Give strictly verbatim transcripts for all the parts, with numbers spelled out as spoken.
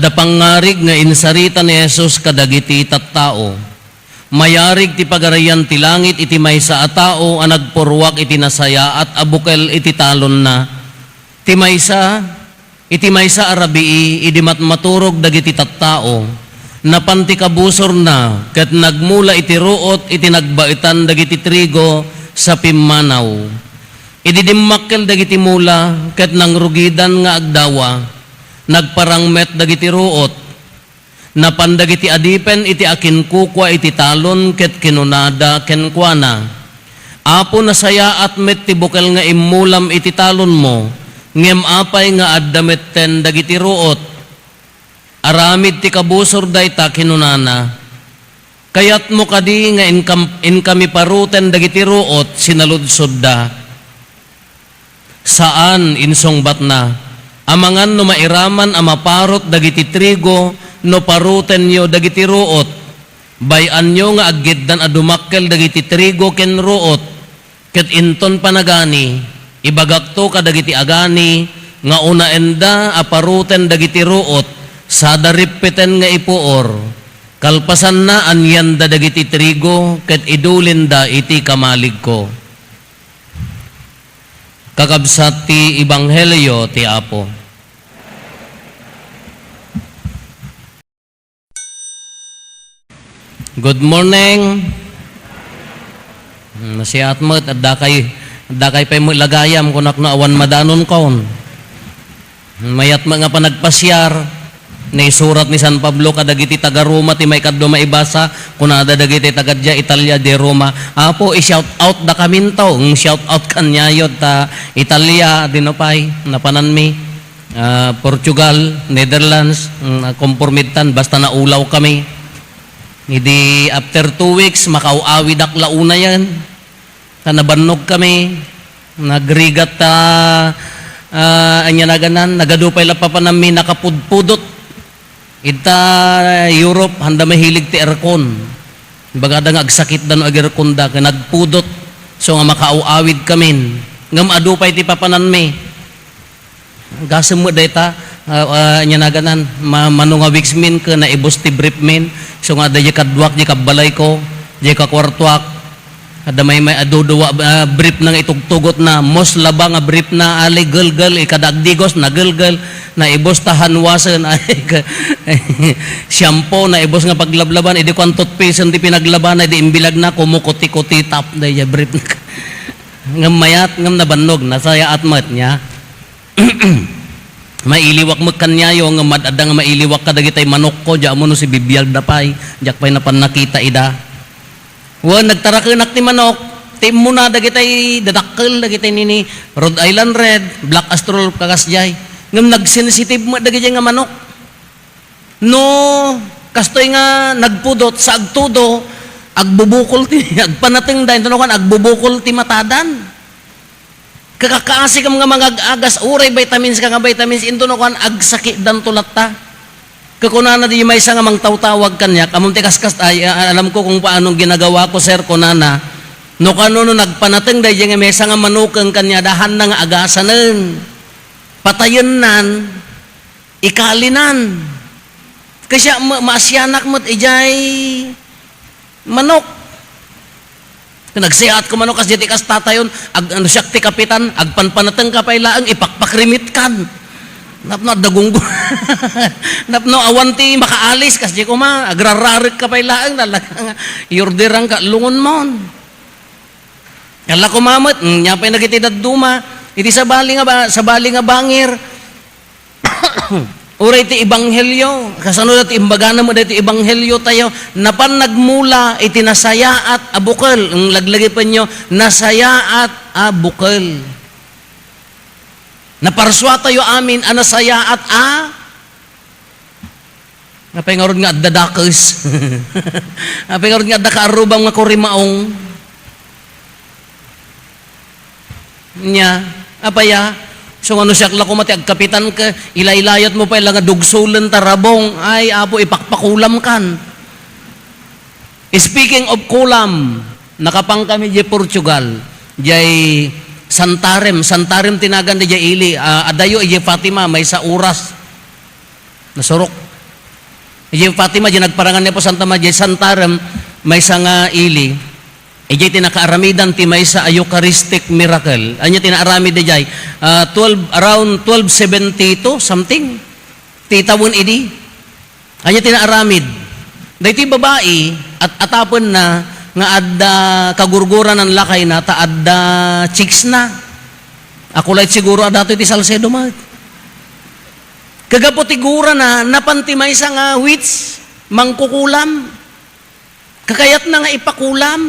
Adda pangngarig nga insarita ni Jesus kadagiti tattao. Mayarig ti Pagarian ti Langit iti maysa a tao a nagpurruak iti nasayaat a bukel iti talonna. Ti maysa, iti maysa a rabii, idi matmaturog dagiti tattao, napan ti kabusorna ket nagmula iti ruot iti nagbaetan dagiti trigo sa pimmanaw. Idi dimmakkel dagiti mula ket nangrugidan nga agdawa, nagparang met dagiti ruot. Napan dagiti adipen iti akinkukua iti talon ket kinunada kenkuana, "Apo, nasayaat met ti bukel nga immulam iti talonmo, ngem apay nga adda metten dagiti ruot?" Aramid ti kabusor dayta, kinunana, "Kayatmo kadi nga inkam-, inkami paruten dagiti ruot?" Sinaludsodda. "Saan," insungbatna. "Amangan no mairaman a maparot dagiti trigo no parutenyo dagiti ruot. Bay-anyo nga aggiddan a dumakkel dagiti trigo ken ruot. Ket inton panagani, ibagakto kadagiti agani nga unaenda a paruten dagiti ruot, sada rippeten nga ipuor. Kalpasanna, anianda dagiti trigo ket idulinda iti kamaligko." Kakabsat ti Ebanghelio ti Apo. Good morning. Hmm, nasiat met, adda kay, adda kay pay met lagayam, kunak no awan madanon kon. Mayat met nga panagpasiar, naisurat ni San Pablo kadagiti taga Roma ti maikadua maibasa, kunada dagiti taga dia Italia, di Roma, "Apo, i-shout out da kaminto." Ng shout out kaniayo ta Italia, dino pay, napananmi. Ah, Portugal, Netherlands, mm, konpormidtan, basta naulaw kami. Idi after two weeks, makaaw-awidak la unayen. Ta nabannog kami, nagrigat ta, ah, ania naganan, nagadu pay la papananmi nakapudpudot. Ita Europe, handa mahilig ti aircon. Bagada nga agsakitda no ag-airconda, ken nagpudot. So nga makaaw-awid kamin. Ngem adu pay ti papananmi. Gasem met dayta, ah, ah, ania naganan, ma-, mano nga weeks min ken naibus ti brief min. So nga adda diay kaduak, diay kabbalayko, diay kakuartuak. Adda maymay a duduwa, ah, brief na nga itugtugotna, mos laba nga brief na, ali gelgel, ikada agdigos, nagelgel, naibus ta hanwasen, ay, ka-, shampoo, naibus nga paglablaban, idi kuan toothpaste ti pinaglabana, idi imbilagna, kumukuti-kuti, tap, daydiay brief na. Ngem mayat, ngem nabannog, nasayaat met nia. Mailiwak met kaniayo, ngem mad-, adda nga mailiwak kadagitay manokko, diak ammo no sibibiagda pay, diak pay napan nakita ida. Wen, nagtarakenak ti manok, ti immuna dagitay dadakkel, dagitay nini, Rhode Island Red, Black Australorp, kakasdiay. Ngem nagsensitive met dagiti nga manok. No kastoy nga nagpudot sa agtudo, agbubukol ti, agpanatengda, inton nakuan, agbubukol ti matadan. Kakakaasi kam nga mangag-agas, uray vitamins ka nga vitamins, inton nakuan, agsakitdanto latta. Kakunana di maysa nga mangtawtawag kaniak, "Ammom ti kaskas, ay, a-, alam ko kung paano ginagawa ko, sir," kunana. No kano no nagpanateng daydiay nga maysa nga manukeng kaniada, hanna nga agasanen. Patayennan. Ikalinan. Kasiak ma-, maasianak met idiay manok. Nagsayaat ko manok, kas diay ti kas tatayon, ag-, ano, siak ti kapitan, agpanpanateng ka pay laeng, ipakpakrimitkan. Napno adda gunggo-, napno awan ti makaalis, kas diay koma, agrararek ka pay laeng, talaga nga, iorderan ka, lungon mon. Kalla koma met, mm, nia pay dagiti dadduma. Iti sabali nga ba-, sabali nga bangir, uray ti ebanghelio, kasano dati imbagana met daytoy ebanghelio tayo, napan nagmula iti nasayaat a bukel. Ng laglagipenyo, nasayaat a bukel. Naparsua tayo amin a nasayaat a Apay ngarud nga adda dakes? Apay ngarud nga adda kaarrubam nga kurimaong? Nia, apay a? So, ngano siak la koma ti agkapitan ket ilaylayat mo pay la nga dugsolen ta rabong? Ay, Apo, ipakpakulam kan. Speaking of kulam, nakapan kami diay Portugal, diay Santarem, Santarem ti nagan diay ili, ah, adayo idiay Fatima, maysa oras. Nasurok. Idiay Fatima, idiay nagparangan ni Apo Santa Maria, idiay Santarem, maysa nga ili. Idiay ti nakaaramidan ti maysa a Eucharistic miracle. Ania ti naaramid idiay? Ah, twelve, around twelve seventy-two, something. Ti tawen idi. Ania ti naaramid? Daytoy babai, at atapenna nga adda kagurguranan lakayna, ta adda chicks na. Ako laeng siguro a datoy ti Salcedo met. Kagapu ti gurana, napan ti maysa nga witch, mangkukulam. Kakayatna nga ipakulam.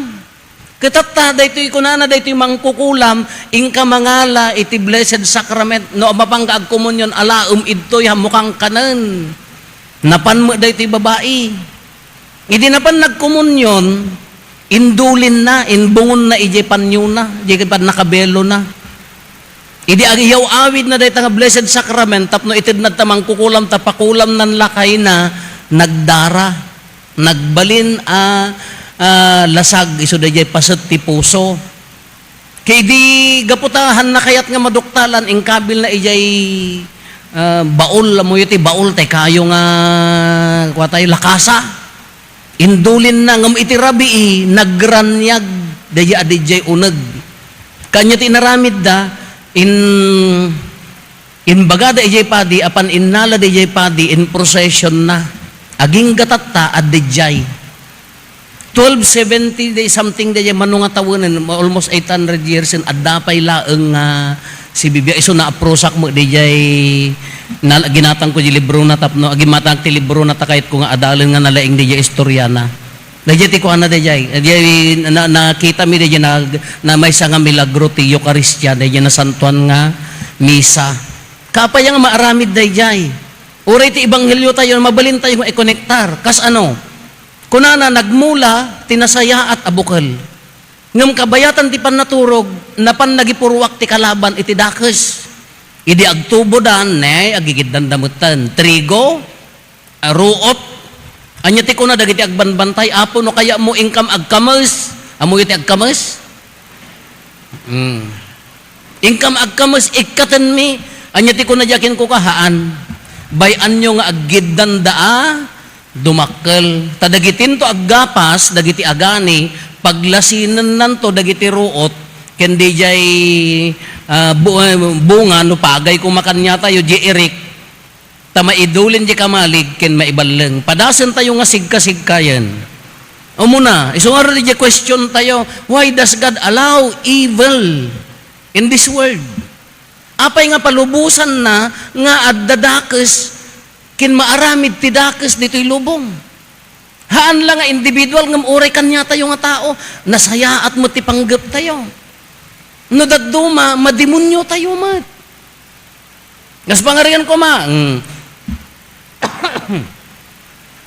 Ket tatta, daytoy kunana, daytoy mangkukulam, inka mangala iti Blessed Sacrament, no mapan nga agkomunion, alaem idtoy, hammokang kanen. Napan met daytoy babai. Idi napan nagkomunion, indulinna, imbungonna idiay panyona, idiay pannakabelona. Idi agiyaw-awidna dayta nga Blessed Sacrament, tapno itedna ta mangkukulam, ta pakulamnan lakayna, nagdara. Nagbalin a, a, lasag isu daydiay paset ti puso. Ket idi gapu ta haanna kayat nga maduktalan, inkabilna idiay, a, baul, ammoyo ti baul, tay kayo nga, kua tayo, lakasa. Indulinna, ngem iti rabii, nagraniag daydiay a didiay uneg. Kanya ti inaramidda, in-, imbagada idiay padi, apan innalada idiay padi, in procession na. Agingga tatta, adda idiay. Twelve seventy day something day, mano nga tawenen, almost eight hundred years, and adda pay laeng nga si Bibia. Isu na aprusak mo, diay na, ginatang ko di libro na tapno, agimatang ti libro na takayat ko nga adalen nga nalaing diay istorya na. Diay ti kuana diay, diay na, nakita mi diay na, na maysa nga milagro ti Eukaristia, diay na santuan nga misa. Kapay nga maaramid diay. Uray ti ebanghelyo tayo, mabalin tayo nga ikonektar. Kas ano? Kunana, nagmula ti nasayaat a bukel. Ngem kabayatan ti pannaturog, napan nagipurruak ti kalaban iti dakes. Idi agtubodan, ne, agigiddanda metten. Trigo, a, ruot. Ania ti kuna dagiti agbanbantay, Apo, no kayatmo, inkam agkames. Ammoyo ti agkames? Hmm. Inkam agkames, ikkatenmi. Ania ti kuna diay kenkuka? Haan. Bay-anyo nga aggiddanda a dumakkel. Ta dagitinto aggapas dagiti agani, paglasinennanto dagiti ruot, ken diay, ah, bu-, eh, bunga, no pagay koma kaniatayo, diay irik, ta maidulin diay kamalig ken maiballeng. Padasentayo nga sigkasigkayen. Umuna, isu ngarud diay question tayo, why does God allow evil in this world? Apay nga palubosanna nga adda dakes ken maaramid ti dakes ditoy lubong? Haan la nga individual ngem uray kaniatayo nga tao, nasayaat met ti panggeptayo. No dadduma, madimoniotayo met. Kas pangarigan koma, mm.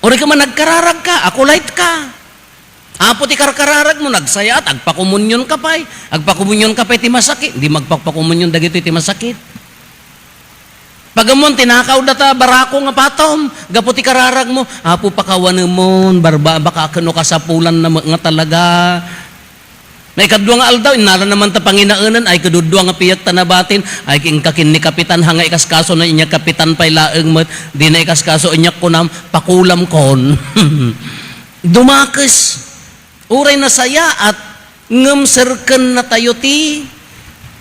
Uray koma nagkararag ka, akulayt ka. Apo ti karkararagmo, nagsayaat, agpakomunionka pay. Agpakomunionka pay ti masakit. Di magpapakomunion dagitoy ti masakit. Pag ammon, tinakawda ta barako nga patom, gapu ti kararagmo, Apo, pakawanemon, barba-, baka ken no kasapulanna met nga talaga. Naikadua nga aldaw, innala naman ta panginaenen, ay, kaduddua nga piyak ta nabatin, ay, inka ken ni Kapitan, ha nga ikaskaso na inya Kapitan pay laeng met, di na ikaskaso inya kunam, pakulamkon. Dumakes. Uray nasayaat, ngem serkennatayo ti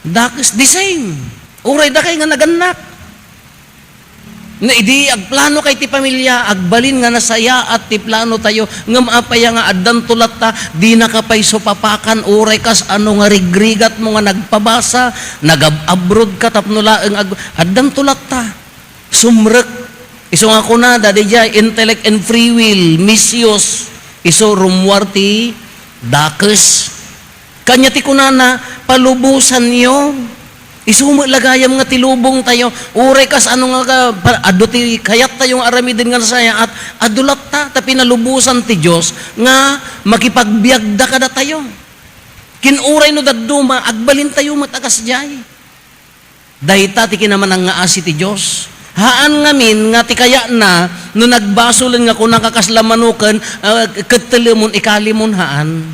dakes, the same. Uray dakay nga nagannak. No idi agplano kay ti pamilya, agbalin nga nasayaat ti plano tayo, ngem apay nga addanto latta, dinaka pay supapakan, uray kas ano nga rigrigatmo nga nagpabasa, nagab-abroad ka tapno laeng ag-, addanto latta. Sumrek. Isu nga kunada, diay intellect and free will, misuse. Isu rummuar ti dakes. Kanya ti kunana, palubosanyo. Isu met la gayam nga ti lubong tayo. Uray kas ano nga ka-, pa-, adu ti kayat tayo nga aramiden nga nasayaat, adu latta, ta pinalubosan ti Dios nga makipagbiagda kadatayo. Kin uray no dadduma, agbalin tayo met a kasdiay. Dayta ti kinamanangngaasi ti Dios. Haan ngamin nga ti kayatna no nagbasolen nga kunaka kasla manoken, ah, ket telemon, ikalimon, haan.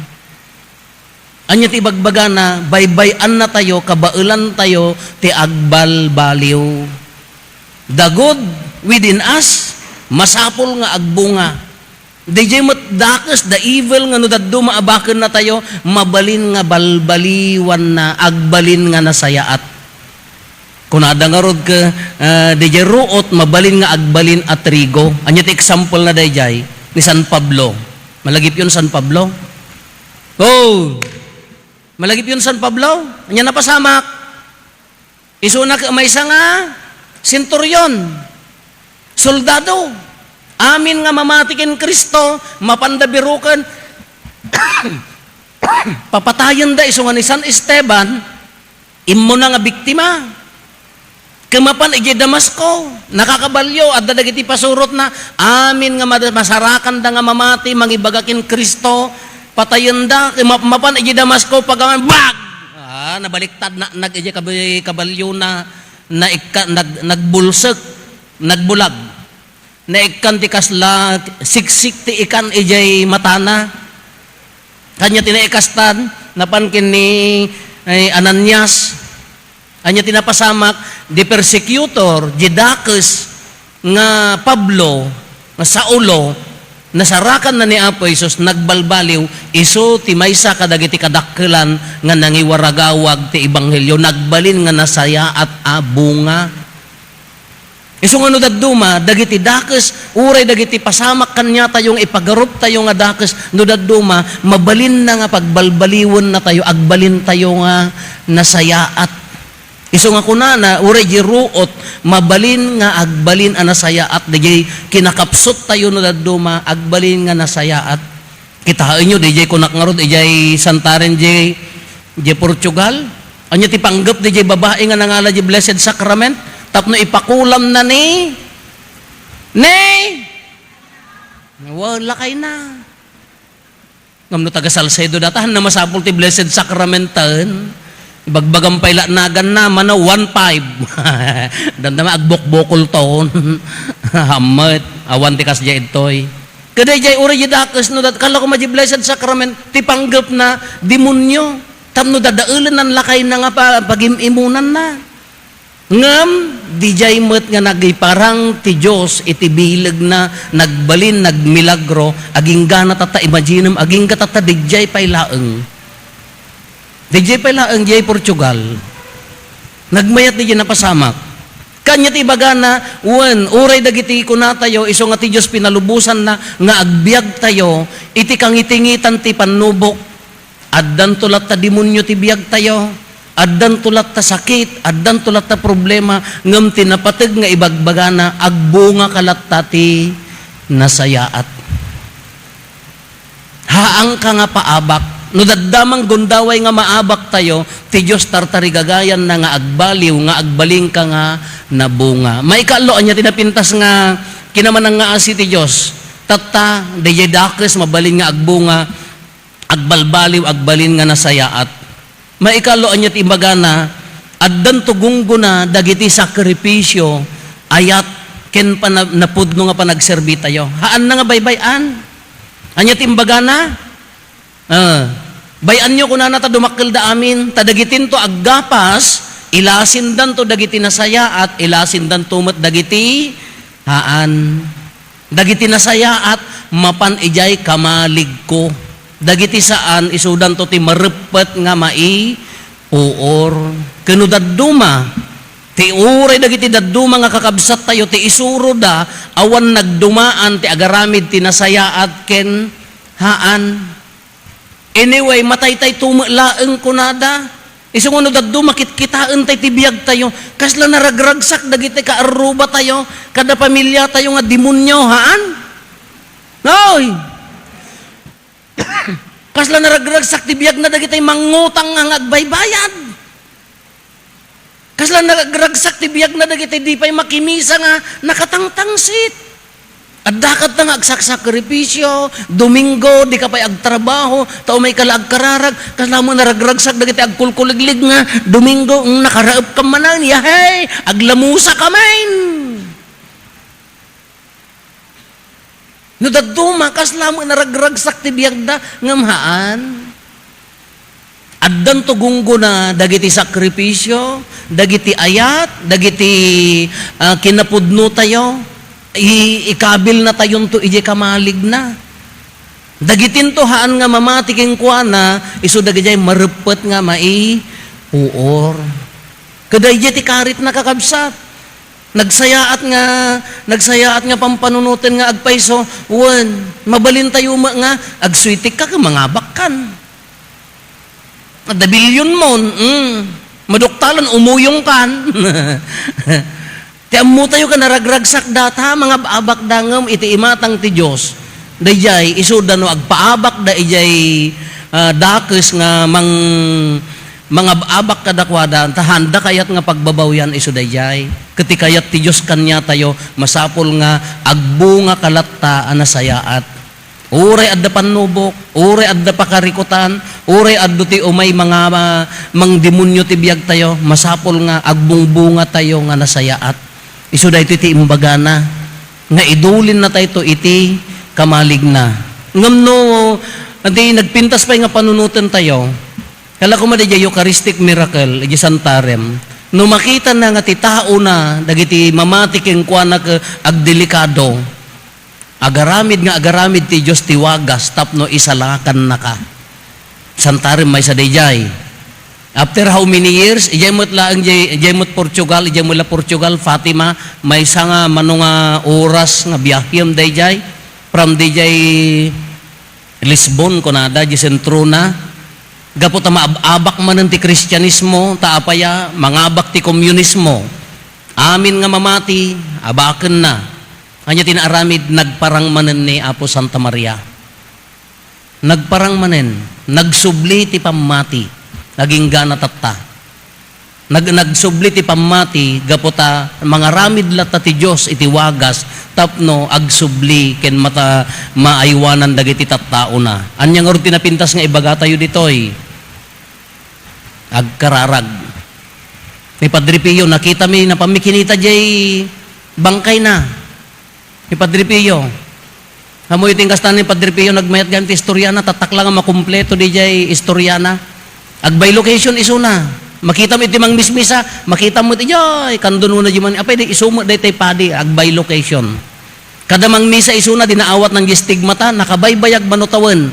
Ania ti ibagbagana? Baybay-annatayo, kabaelantayo ti agbalbaliw. The good within us Masapul nga agbunga. Daydiay met dakes, the evil nga no dadduma a bakennatayo, mabalin nga balbaliwanna, agbalin nga nasayaat. Kunada ngarud ket, ah, daydiay ruot, mabalin nga agbalin a trigo. Ania ti example na daydiay? Ni San Pablo. Malagipyon San Pablo? Oh! Malagipyon San Pablo? Ania napasamak? Isuna ket maysa nga senturyon, soldado. Amin nga mamati ken Cristo, mapanda biroken, papatayenda isu nga ni San Esteban, immuna nga biktima. Ket mapan idiay Damasco, nakakabalio, adda dagiti pasurotna, amin nga mad-, masarakanda nga mamati, mangibaga ken Cristo, patayenda, ket ma-, mapan idiay Damasco, pagawan, bag! Ah, nabaliktad, na, nag-, idiay kab-, kabaliona, naikka-, nag-, nagbulsek, nagbulag. Naikkan ti kasla siksik ti ikan idiay matana. Kania ti naikastan, napan ken ni, eh, Ananias. Ania ti napasamak, di persecutor, di dakes nga Pablo, nga Saulo, nasarakanna ni Apo Jesus, nagbalbaliw, isu ti maysa kadagiti kadakkelan nga nangiwaragawag ti ebanghelio, nagbalin nga nasayaat a bunga. Isu nga no dadduma, dagiti dakes, uray dagiti pasamak kaniatayo nga ipagaruptayo nga dakes, no dadduma, mabalinna nga pagbalbaliwennatayo, agbalintayo nga nasayaat. Isu nga kunana, uray di ruot, mabalin nga agbalin a nasayaat, dagiti kinakapsuttayo no dadduma, agbalin nga nasayaat. Kitaenyo, diay kunak ngarud, idiay Santarem, diay, diay Portugal. Ania ti panggep diay babai nga nangala diay Blessed Sacrament? Tapno ipakulamna ni, ni, wala kay na. Ngem no taga Salcedo data, haan na masapul ti Blessed Sacrament, tan. Ibagbagam pay la naganna, mano, one five. Dandama, agbokbokol ton. Hammet, awan ti kasdiay ditoy. Kadaydiay uray di dakes no dat-, kala ko madi Blessed Sacrament, ti panggepna, demonyo. Tapno dadaelennan lakay na nga pa-, pagim-imunanna. Ngem, didiay met nga nagiparang ti Dios iti bilegna, nagbalin, nagmilagro, agingga na tatta, imaginem, agingga tatta, didiay pay laeng. Didiay pay laeng, diay Portugal. Nagmayat didiay napasamak. Kanya ti ibagana, wen, uray dagiti kunatayo, isu nga ti Dios pinalubosanna nga agbiagtayo iti kangitingitan ti pannubok. Addanto latta demonyo ti biagtayo, addanto latta sakit, addanto latta problema, ngem ti napateg nga ibagbagana, agbungaka latta ti nasayaat. Haanka nga paabak. No daddamang gundaway nga maabaktayo, ti Dios tartarigagayanna nga agbaliw, nga agbalinka nga nabunga. Maikaallo, ania ti napintas nga kinamanangngaasi ti Dios? Tatta, daydiay dakes mabalin nga agbunga, agbalbaliw, agbalin nga nasayaat. Maikaallo, ania ti imbagana? Addanto gunggona dagiti sakripisio, ayat, ken pana-, napudno nga panagserbitayo. Haanna nga baybay-an. Ania ti imbagana? Ah, bay-anyo kunana ta dumakkelda amin, ta dagitinto aggapas, ilasindanto dagiti nasayaat, ilasindanto met dagiti haan. Dagiti nasayaat, mapan idiay kamaligko. Dagiti saan, isudanto ti mareppet nga maipuor. Ken no dadduma, ti uray dagiti dadduma nga kakabsattayo, ti isuroda, awan nagdumaan ti agaramid ti nasayaat ken haan. Anyway, mataytayto met laeng kunada. Isu nga no dadduma, kitkitaentay ti biagtayo. Kasla naragragsak dagiti kaarrubatayo, kada pamiliatayo nga demonyo, haan? Noy! Kasla naragragsak ti biagna dagiti mangngutang nga, nga agbaybayad. Kasla naragragsak ti biagna dagiti di pay makimisa nga nakatangtangsit. Addaka ta nga agsaksakripisio, Domingo, dika pay agtrabaho, ta umayka la agkararag, kasla met naragragsak dagiti agkulkuliglig nga, Domingo, mm, nakaraepka manen, yahey, aglamusaka manen. No dadduma, kasla met naragragsak ti biagda, ngem haan. Addanto gunggona dagiti sakripisio, dagiti ayat, dagiti, ah, kinapudnotayo. I-, ikabil na tayonto idiay kamaligna. Dagitinto haan nga mamati kenkuana, isu dagijay mareppet nga maipuor. Kadaydiay ti karitna, kakabsat. Nagsayaat nga, nagsayaat nga pampanunoten nga agpayso, wen, mabalintayo met nga agsuitikka ket mangabakkan. Adda bilionmon, mm. Maduktalan, umuyongkan. Ti ammotayo ket naragragsak data, mangab-abakda ngem iti imatang ti Dios. Daydiay, isuda no agpaabakda idiay, ah, dakes nga mang-, mangab-abak kadakuada, ta haanda kayat nga pagbabawian isu daydiay. Ket ti kayat ti Dios kaniatayo, masapul nga agbungaka latta a nasayaat. Uray adda pannubok, uray adda pakarikutan, uray adda ti umay manga-, mangdemonio ti biagtayo, masapul nga agbungbungatayo nga nasayaat. Isu daytoy ti imbagana, nga idulinnatayto iti kamaligna. Ngem no, adi nagpintas pay nga panunotentayo, kala koma daydiay Eucharistic miracle, idiay Santarem, no makitana nga ti taona, dagiti mamati kenkuana ket agdelikado, agaramid nga agaramid ti Dios ti wagas tapno isalakannaka. Santarem maysa daydiay. After how many years? Idiay met laeng, idiay, idiay met Portugal, idiay met la Portugal, Fatima, maysa nga mano nga oras nga biahem daydiay. From daydiay Lisbon, kunada, idiay sentrona. Gapu ta maab-abak manen ti Kristianismo, ta apaya, mangabak ti komunismo. Amin nga mamati, abakenna. Ania ti naaramid? Nagparang manen ni Apo Santa Maria. Nagparang manen, nagsubli ti pammati, agingga na tatta. Nag-, nagsubli ti pammati, gapu ta mangaramid latta ti Dios iti wagas tapno agsubli ken mata-, maaywanan dagiti tattaona. Ania ngarud ti napintas nga ibagatayo ditoy? Agkararag. Ni Padre Pio, nakitami, napamikinita jay bangkayna. Ni Padre Pio. Ammoyo ti kasta ni Padre Pio, nagmayat gayam ti istoriana, tattakla nga makumpleto dijay istoriana. Ag-by-location isuna. Makitam iti mangmismisa, makitam met ijay, kandunona di man, apay di, isu met daytay padi, ag-by-location. Kada mangmisa isuna, di naawat nan di stigmata, nakabaybayag mano tawen.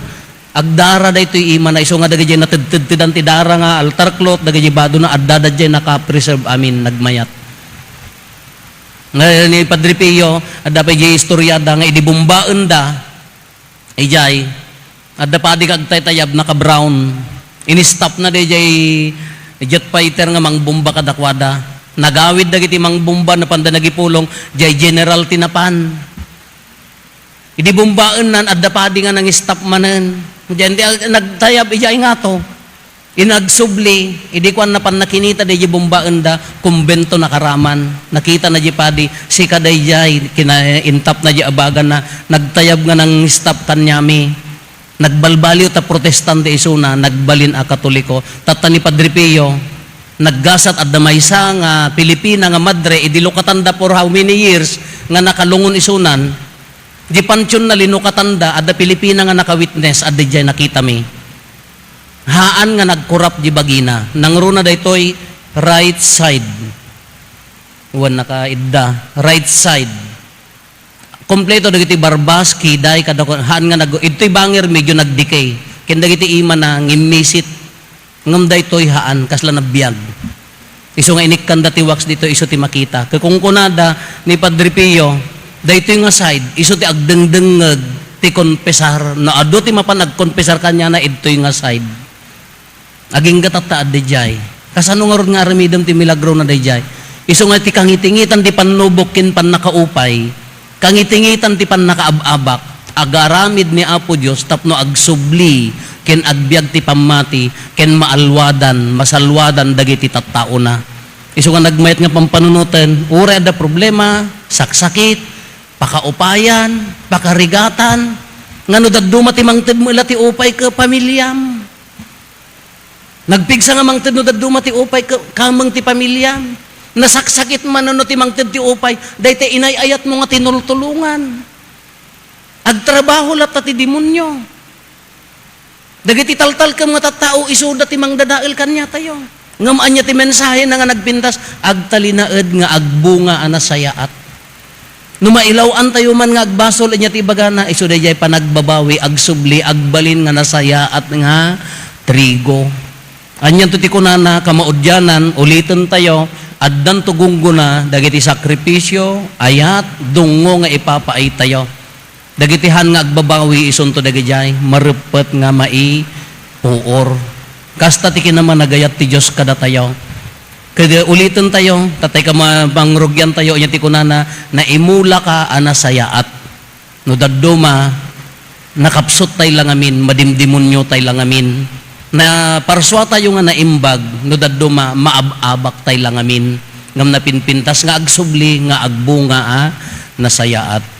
Agdara daytoy imana, isu nga dagijay natedtedtedan ti dara nga altar cloth, dagijay badona, adda dayjay naka-preserve amin, nagmayat. Nga ni Padre Pio, adda pay jay istoriada nga idi bumbaenda, ijay, adda padi nga agtaytayab, naka-brown. Ini-stop na dayjay jet fighter nga mangbomba kadakuada. Nagawid dagiti mangbomba, napanda nagipulong, jay general ti napan. Idi bumbaennan, adda padi nga nang-stop manen. Diyan ti ag-, nagtayab, ijay ngato. Inagsubli, idi kuan, napan nakinita dayjay bumbaenda, kumbento nakaraman. Nakita na di padi, sika dayjay, kina-, intap na di abagan na, nagtayab nga nang-stop kaniami. Nagbalbaliw ta Protestante isuna, nagbalin a Katoliko. Tatta ni Padre Pio, naggasat adda maysa nga Pilipina nga madre, idi lukatanda for how many years nga nakalungon isunan, di pantion na linukatanda, adda Pilipina nga naka-witness, adda jay nakitami. Haan nga nagkurap di bagina. Nangruna daytoy right side. Wen nakaidda, right side. Kompleto dagiti barbas, kiday, kada ku-, haan nga nag-, idtoy banger medyo nag-decay. Ken dagiti imana ngimmisit. Ngem daytoy haan, kasla nabiag. Isu nga inikkanda ti wax ditoy, isu ti makita. Ket kunkunada ni Padre Pio, daytoy nga side, isu ti agdengdengngeg ti konpesar. No adu ti mapan agkonpesar kaniana, idtoy nga side. Agingga tatta adda jay. Kasano ngarud nga aramidem ti milagrona dayjay? Isu nga ti kangitingitan ti pannubok ken pannakaupay, kangitingitan ti pannakaab-abak, agaramid ni Apo Dios tapno agsubli ken agbiag ti pammati ken maalwadan, masalwadan dagiti tattaona. Isu nga nagmayat nga pampanunoten, uray adda problema, saksakit, pakaupayan, pakarigatan, nga no dadduma ti mangted met la ti upay ket pamiliam. Nagpigsa nga mangted no dadduma ti upay ka-, kameng ti pamiliam. Nasaksakit man no ti mangted ti upay, dayta inay-ayatmo nga tinultulongan. Agtrabaho latta ti demonio. Dagiti taltalkem nga tattao, isuda ti mangdadael kaniatayo. Ngem ania ti mensahena nga nagpintas? Agtalinaed nga agbunga a nasayaat. No mailaw-antayo man nga agbasol, ania ti ibagana? Isu daydiay panagbabawi, agsubli, agbalin nga nasayaat nga trigo. Anianto ti kunana? Kamaudianan, ulitentayo, addanto gunggona dagiti sakripisio, ayat, dungngo nga ipapaaytayo. Dagiti han nga agbabawi isunto dagidiay, mareppet nga maipuor. Kasta ti kinamanagayat ti Dios kadatayo. Ket ulitentayo, tatay ka ma-, mangrugiantayo, ania ti kunana, "Naimulaka a nasayaat." No dadduma, nakapsuttay la ngamin, madimdemoniotay la ngamin. Naparsuatayo nga naimbag, no dadduma, maab-abaktay la ngamin. Ngem napinpintas nga agsubli, nga agbunga a nasayaat.